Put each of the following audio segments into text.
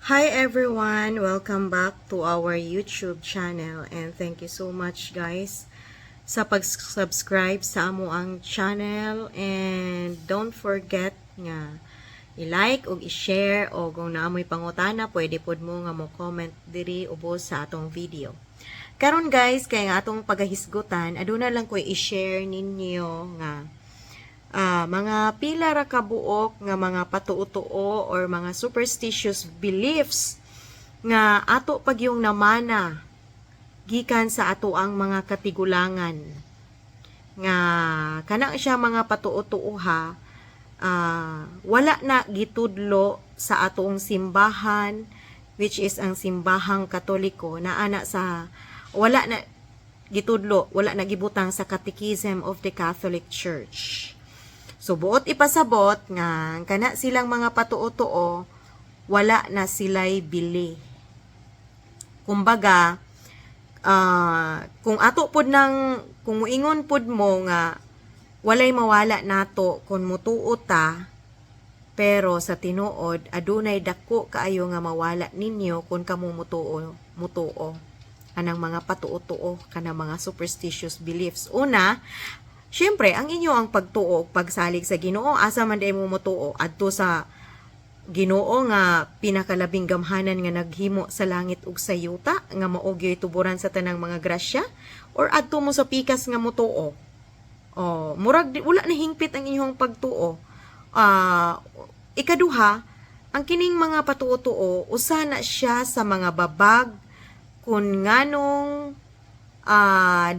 Hi everyone! Welcome back to our YouTube channel and thank you so much, guys, sa pag-subscribe sa amoang channel and don't forget nga i-like ug i-share o kung naa moy pangutana, pwede pod mo nga mo comment diri ubos sa atong video. Karon guys, kay nga atong pagahisgutan, aduna lang ko i-share ninyo nga mga pila ra ka buok nga mga patuo-tuo or mga superstitious beliefs nga ato pagyung namana gikan sa ato ang mga katigulangan nga kana siya mga patuo-tuo ha, wala na gitudlo sa atong simbahan, which is ang Simbahang Katoliko na ana sa wala na gitudlo, wala na gibutang sa Catechism of the Catholic Church. So buot ipasabot nga kana silang mga patuo-tuo, wala na sila'y bili. Kumbaga, kung ato pod nang kung muingon pod mo nga walay mawala nato kung mutuo ta, pero sa tinuod adunay dako kaayo nga mawala ninyo kung kamo mutuo mutuo anang mga patuo-tuo, kanang mga superstitious beliefs. Una, syempre, ang inyo ang pagtuo ug pagsalig sa Ginoo. Asa man diay mo mutuo? Adto sa Ginoo nga pinakalabing gamhanan nga naghimo sa langit ug sa yuta, nga mao gyoy tuburan sa tanang mga grasya, or adto mo sa pikas nga mutuo? Oh, murag wala na hingpit ang inyong pagtuo. Ikaduha, ang kining mga patuo-tuo, usa na siya sa mga babag kung nganong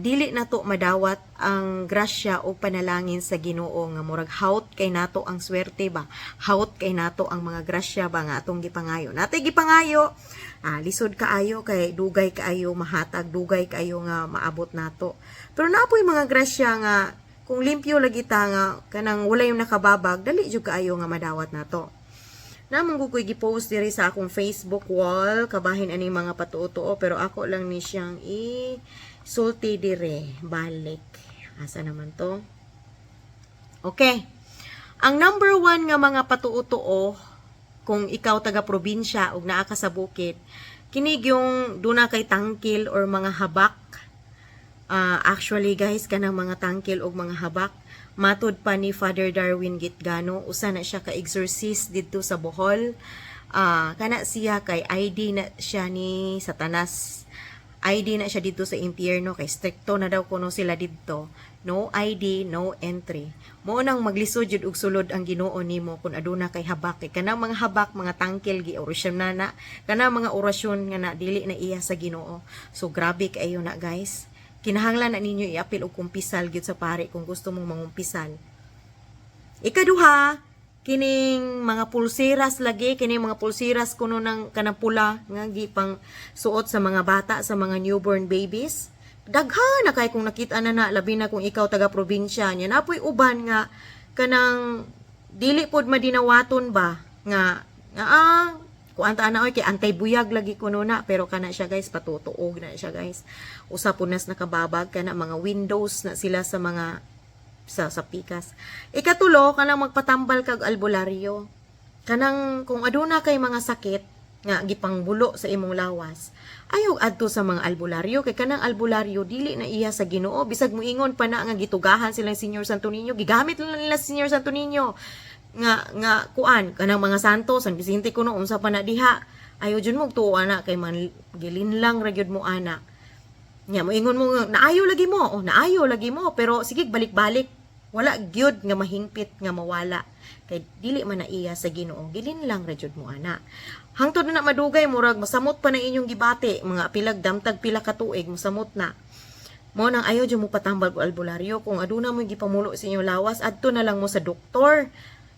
dili nato madawat ang grasya o panalangin sa Ginoo, nga murag hawt kay nato ang swerte ba, hawt kay nato ang mga grasya ba nga atong gipangayo. Natay gipangayo, lisod kaayo kay dugay kaayo mahatag, dugay kaayo nga maabot nato. Pero naa poy mga grasya nga kung limpyo lagi ta, nga kanang wala yung nakababag, dali jud kaayo nga madawat nato. Namong ko'y gi-post diri sa akong Facebook wall kabahin ani mga patuo-tuo, pero ako lang ni siyang i sulti dire. Balik, asa naman to? Okay, ang number one nga mga patuo-tuo, kung ikaw taga probinsya ug naa ka sa bukid, kini yung duna kay tangkil or mga habak. Actually guys, kanang mga tangkil og mga habak, matud pa ni Father Darwin Gitgano, usa na siya ka exorcist didto sa Bohol. Kana siya kay ID na siya ni Satanas. ID na siya didto sa impyerno kay strikto na daw kuno sila didto. No ID, no entry. Mao nang maglisod jud og sulod ang Ginoo nimo kung aduna kay habak. Kay kanang mga habak, mga tangkil, gi orasyon na na. Kanang mga orasyon nga na dili na iya sa Ginoo. So grabe kaayo na, guys. Kinahanglan na ninyo iapil og kumpisal gyud sa pare kung gusto mong mangumpisal. Ikaduha, kining mga pulseras lagi, kining mga pulseras kuno ng kanang pula nga gipang suot sa mga bata, sa mga newborn babies. Daghan na kay kung nakita na na, labi na kung ikaw taga probinsya niya. Napoy uban nga kanang dili pod madinawaton ba nga nga kuan ta na oy, kay antay buyag lagi kuno na, pero kana siya guys, patutuog na siya guys. Usa po nas nakababag kana mga windows na sila sa mga sa pikas. Ikatulo, kanang magpatambal kag albularyo. Kanang kung aduna kay mga sakit nga gipangbulo sa imong lawas, ayaw adto sa mga albularyo kay kanang albularyo dili na iya sa Ginoo. Bisag muingon pa na nga gitugahan sila Senior Santo Niño, gigamit lang nila si Senior Santo Niño nga nga kuan kanang mga santo, San Vicente kuno, unsa pa na diha. Ayo jud mo tuo ana kay man gilinlang ra gyud mo ana. Nya moingon mo nga naayo lagi mo, oh, naayo lagi mo, pero sige balik-balik, wala gyud nga mahingpit nga mawala kay dili man na iya sa Ginoo, gilinlang ra jud mo ana. Hangtod na na madugay, murag masamot pa na inyong gibati, mga pilag damtag pila ka tuig masamot na mo. Nang ayaw jud mo patambal og albularyo. Kung aduna mo gipamulo sa inyong lawas, adto na lang mo sa doktor,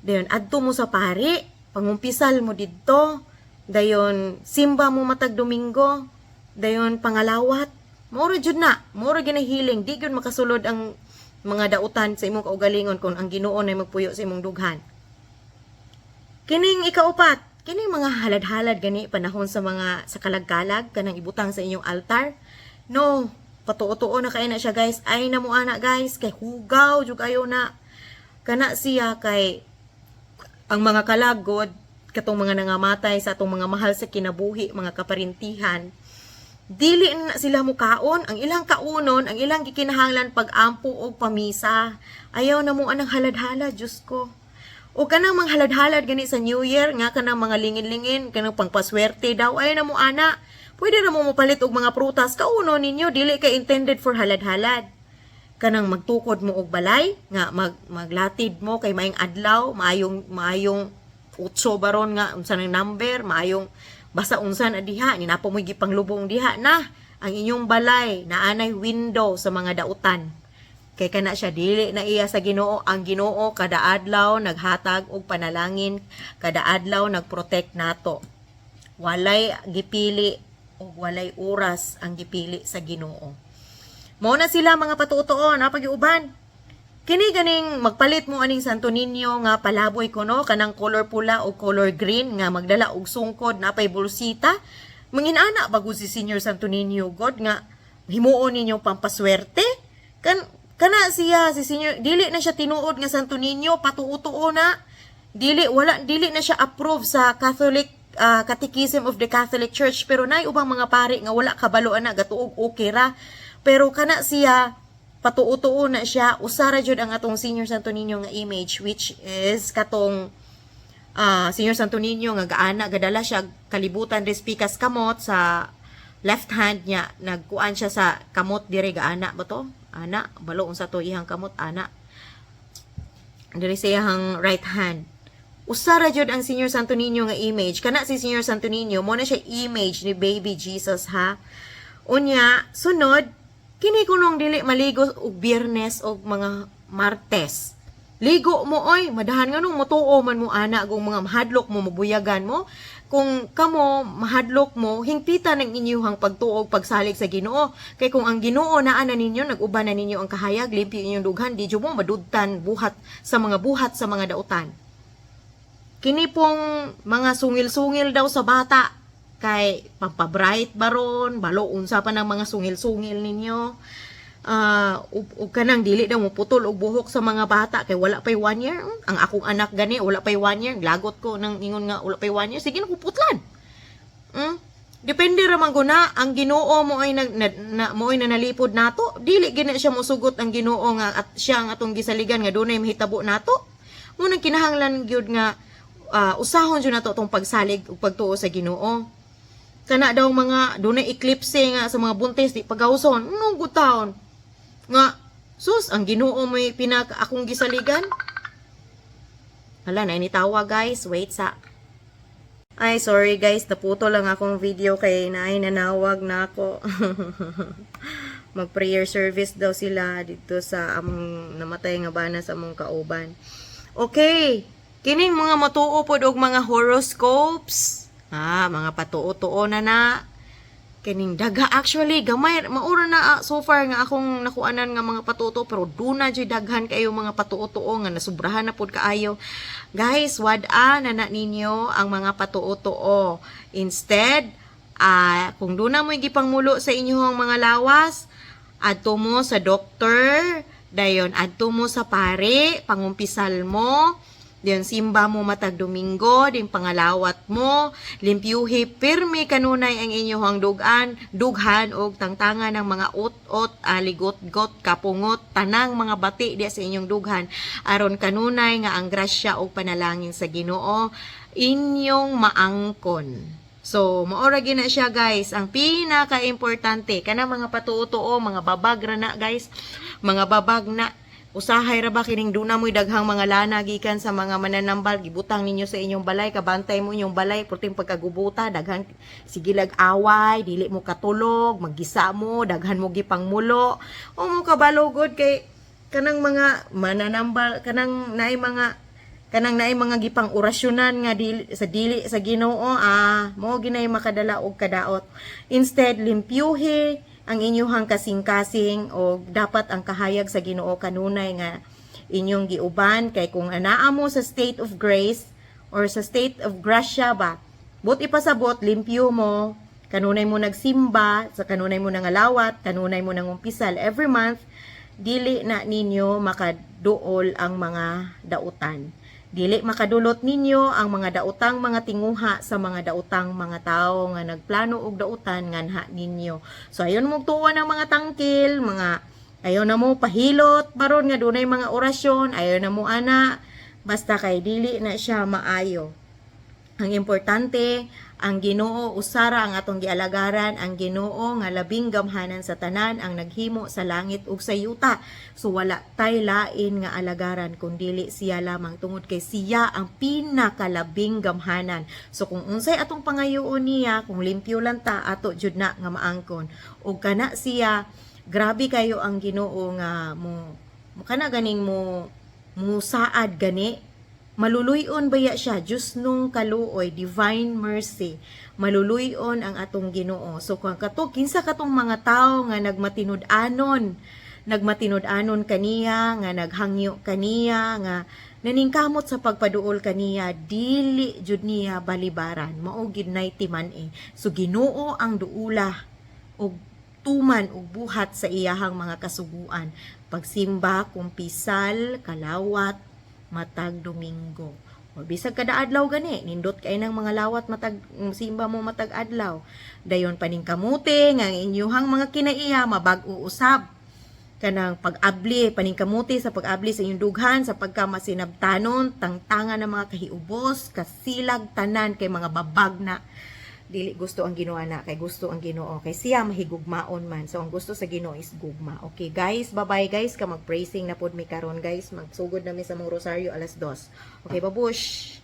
dayon adto mo sa pari, pangumpisal mo didto, dayon simba mo matag Domingo, dayon pangalawat. Mao jud na, mao ra ginahiling, di gyud makasulod ang mga dautan sa imong kaugalingon kung ang Ginoo na magpuyo sa imong dughan. Kining ikaupat, kining mga halad-halad gani panahon sa mga sa kalag-kalag, kanang ibutang sa inyong altar. No, patuo-tuo na kay na siya guys. Ay na mo ana guys, kay hugaw jud ayo na. Kana siya kay ang mga kalagod katong mga nangamatay sa atong mga mahal sa kinabuhi, mga kaparintihan, dili na sila mukaon. Ang ilang kaunon, ang ilang gikinahanglan, pag-ampo og pamisa. Ayaw na mo anang halad-halad, Diyos ko. O kanang mga halad-halad gani sa New Year nga kanang mga lingin-lingin, kanang pangpaswerte daw, ayaw na mo ana. Pwede ra mo mopalit og mga prutas, kaunon ninyo, dili kay intended for halad-halad. Kanang magtukod mo og balay nga maglatid mo kay maayong adlaw, maayong maayong utso baron nga unsa nang number, maayong basta unsa na diha ni napo mo gipanglubong diha na ang inyong balay naanay window sa mga dautan, kay kana siya dili na iya sa Ginoo. Ang Ginoo kada adlaw naghatag og panalangin, kada adlaw nagprotect nato. Walay gipili og walay oras ang gipili sa Ginoo. Mao na sila mga patuotoo na pag-iuban. Kini ganing magpalit mo aning Santo Niño nga palaboy kuno, kanang color pula o color green nga magdala og sungkod, napay bulsita. Mangin-ana bago si Senior Santo Niño God nga himuon ninyo pampaswerte. Kan kana siya si Senior, dili na siya tinuod nga Santo Niño, patuo-tuo na. Dili, wala, dili na siya approve sa Catholic Catechism of the Catholic Church, pero nay ubang mga pari nga wala kabalo ana, gatuog okay ra. Pero kana siya patuo-tuo na siya. Usara jud ang atong Senior Santo Niño nga image, which is katong Senior Santo Niño nga gaana, gadala siya kalibutan res pikas kamot sa left hand niya, nagkuan siya sa kamot dire, gaana ba to ana, balo unsa to iyang kamot ana dire sa iyang right hand. Usara jud ang Senior Santo Niño nga image. Kana si Senior Santo Niño mo na siya image ni Baby Jesus, ha. Unya sunod kini kunong dili maligo og Biyernes og mga Martes. Ligo mo oy, madahan nga nung motuo man mo ana kung mga mahadlok mo, mabuyagan mo. Kung kamo mahadlok mo, hingpita ng inyuhang pagtuog, pagsalig sa Ginoo. Kay kung ang Ginoo naa na ninyo, nag-uban na ninyo ang kahayag, limpyo inyong dughan, di jud mo madudtan buhat sa mga buhat sa mga dautan. Kini pong mga sungil-sungil daw sa bata kay pampabright baron, balo unsa pa ng mga sungil-sungil ninyo. Ug kanang dili daw moputol og buhok sa mga bata kay wala pay 1 year. Ang akong anak gani wala pay 1 year, lagot ko nang ingon nga wala pay 1 year, sige na putlan. Depende ra man guna ang Ginoo mo ay nag na, na, mo ay nanalipod nato. Dili gina siya mosugot ang Ginoo nga at siya ang atong gisaligan nga dunay mahitabo nato. Mo nang kinahanglan gyud nga usahon jud nato atong pagsalig ug pagtuo sa Ginoo. Kana daw mga dunay eclipse nga sa mga buntis di pagawson, nung good taon nga sus, ang Ginoo may pinaka akong gisaligan. Hala na nitawa, guys, wait sa. Ay, sorry guys, naputo lang akong video kay naay nanawag na ako. Mag-prayer service daw sila dito sa among namatay nga bana sa among kauban. Okay, kining mga matuo pod og mga horoscopes. Ah, mga patuo-tuo na na. Kining daga actually gamay maura na so far nga akong nakuanan nga mga patuto, pero duna jud daghan kayo mga patuo-tuo nga nasubrahan na pud kaayo. Guys, wad-a na na ninyo ang mga patuo-tuo. Instead, kung duna mo'y gipangmulo sa inyong mga lawas, adto mo sa doktor, dayon adto mo sa pare, pangumpisal mo, diyan simba mo matag Domingo, din pangalawat mo, limpyuhi pirmi kanunay ang inyong dugan, dughan og tangtangan ng mga ut-ut, aligot-got, kapungot, tanang mga bati diya sa inyong dughan aron kanunay nga ang grasya og panalangin sa Ginoo inyong maangkon. So, maora gyud na siya, guys. Ang pinaka-importante, kana mga patuo-tuo, mga babag ra na, guys. Mga babag na. Usahay ra ba kining duna mo'y daghang mga lana gikan sa mga mananambal, gibutang ninyo sa inyong balay, kabantay mo inyong balay, perting pagkagubuta, daghan sige lag away, dili mo katulog, maggisa mo, daghan mo gipangmulo. O mo kabalogod kay kanang mga mananambal, kanang naay mga gipang orasyonan nga dili sa dili sa Ginoo, mo ginay makadala og kadaot. Instead, limpyuhi ang inyuhang kasing-kasing o dapat ang kahayag sa Ginoo kanunay nga inyong giuban, kay kung anaa mo sa state of grace or sa state of gracia ba, but ipasabot, limpyo mo, kanunay mo nagsimba, sa kanunay mo nangalawat, kanunay mo nangumpisal every month, dili na ninyo makaduol ang mga dautan. Dili makadulot ninyo ang mga daotang mga tinguha sa mga daotang mga tao nga nagplano og dautan nganha ninyo. So ayon mo tuwa ng mga tangkil, mga ayaw na mo pahilot baron nga dunay mga orasyon, ayaw na mo ana, basta kay dili na siya maayo. Ang importante, ang Ginoo usara ang atong gialagaran, ang Ginoo nga labing gamhanan sa tanan, ang naghimo sa langit ug sa yuta. So wala tay lain nga alagaran kun dili siya lamang, tungod kay siya ang pinakalabing gamhanan. So kung unsay atong pangayoon niya, kung limpyo lang ta, ato jud na nga maangkon. Ug kana siya, grabe kayo ang Ginoo nga mo kana ganing mo musaad gani, maluluyon baya siya? Diyos nung kaluoy, divine mercy, maluluyon ang atong Ginoo. So kung kato kinsa katong mga tao nga nagmatinud-anon, nagmatinud-anon kaniya, nga naghangyo kaniya, nga naningkamot sa pagpaduol kaniya, dili jud niya balibaran. Mao gid nay timan-i. So Ginoo ang duula og tuman og buhat sa iyahang mga kasuguan, pagsimba, kumpisal, kalawat matag Domingo. O bisag kada adlaw gani, nindot kay ng mga lawat matag simba mo matag adlaw. Dayon paningkamuti nga ang inyuhang mga kinaiya mabag-o usab, kanang pag-abli, paningkamuti sa pag-abli sa inyong dughan sa pagka masinabtanon, tangtangan ng mga kahiubos, kasilag tanan kay mga babag na. Dili gusto ang Ginoo na, kay gusto ang Ginoo kay siya mahigugmaon man. So ang gusto sa Ginoo is gugma. Okay guys, bye bye guys, ka mag-praising na pod mi karon guys, magsugod na mi sa mong rosaryo alas 2. Okay, babush.